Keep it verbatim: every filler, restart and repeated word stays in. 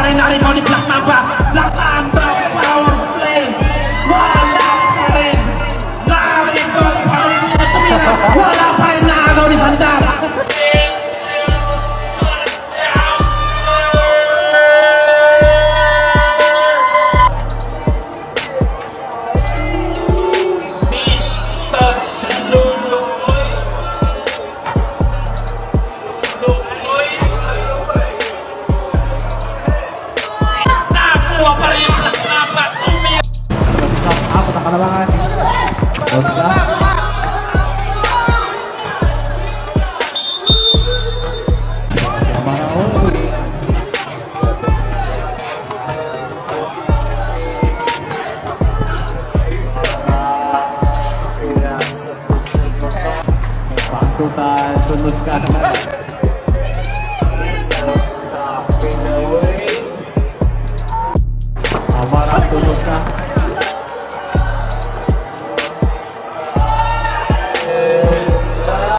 Nari ko ni Black Mamba, Black Mamba, power play. Wala pa rin. Nari ko pa rin. Wala pa rin na agaw ni Sandar. Mister Loloy. Loloy. Nakuha pa rin ang mga batubi. Basta sa ako, takalabangan. Basta. Sa mga uwi. Pasutan, tulus ka naman.